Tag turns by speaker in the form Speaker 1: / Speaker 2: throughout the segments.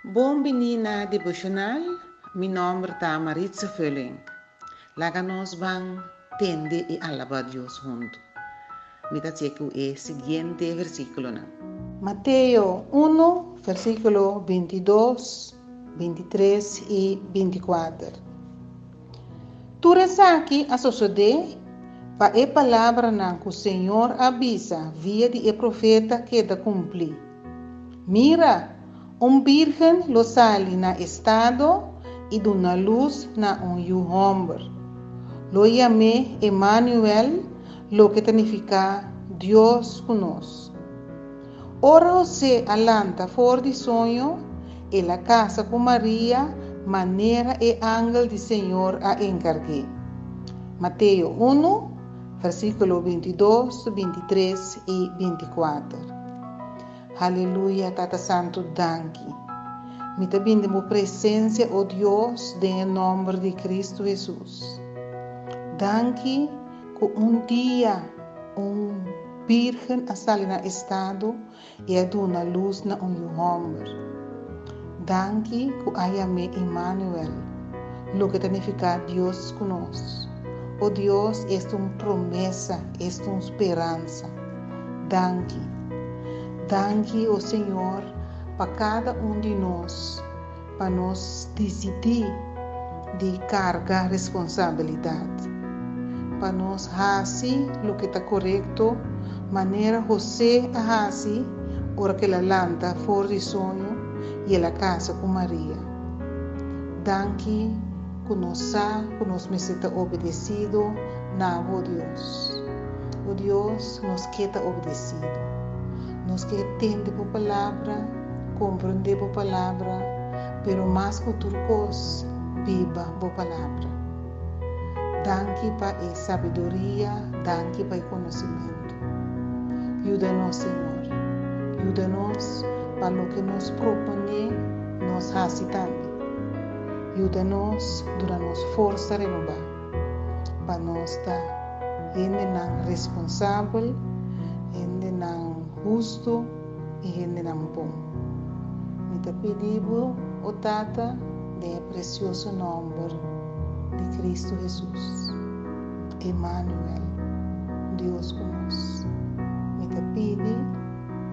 Speaker 1: Bon bini na Devocional, mi nomber ta Maritza Vulling. Laga nos ban tende y alaba Dios hunto. Mi ta check cu e siguiente versiculonan.
Speaker 2: Mateo 1, versiculo 22, 23 y 24. Tur esaki a sosodé pa e palabranan ku Señor a bisa via di e profeta keda kumplí. Mira, un bírgen lo sali na estado i duna lus na un yu hòmber. Lo yam'é Emanuel, loke ta nifiká Dios ku nos. Ora Hosé a lanta for di soño, el a kasa ku Maria manera e angel di Señor a enkarg'é. Mateo 1, versíkulo 22, 23 i 24. Haleluya, Tata Santu, danki. Mi ta bin den bo presensia, o Dios, den e nòmber di Kristu Hesus. Danki ku un dia un bírgen a sali na estado i a duna lus na un yu hòmber. Danki ku a yam'é Emmanuel, loke ta nifiká Dios ku nos. O Dios, esta un promesa, esta un speransa. Danki. Danki, o Señor, pa kada un di nos, pa nos disidí di karga responsabilidat, pa nos hasi loke ta korekto manera José a hasi ora ku el a lanta for di soño i el a kasa ku Maria. Danki ku nos sa ku nos mester ta obedesido na bo, Dios. O Dios, nos ke ta obedesido. Nos ke tende bo palabra, komprendé bo palabra, pero mas ku tur kos, biba bo palabra. Danki pa e sabiduria, danki pa e konosementu. Yuda nos, Señor. Yuda nos pa loke nos proponé, nos hasi tambe. Yuda nos, duna nos forsa renobá, pa nos ta hendenan responsabel, hendenan hustu i hendenan bon. Mi ta pidi bo, o Tata, den e presioso nòmber di Kristu Hesus, Emanuel, Dios ku nos. Mi ta pidi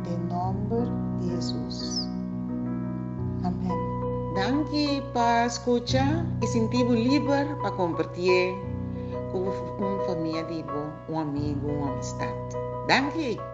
Speaker 2: den nòmber di Hesus. Amèn.
Speaker 1: Danki pa skucha i sinti bo liber pa kompartié ku un famia di bo, un amigu, un amistat. Danki!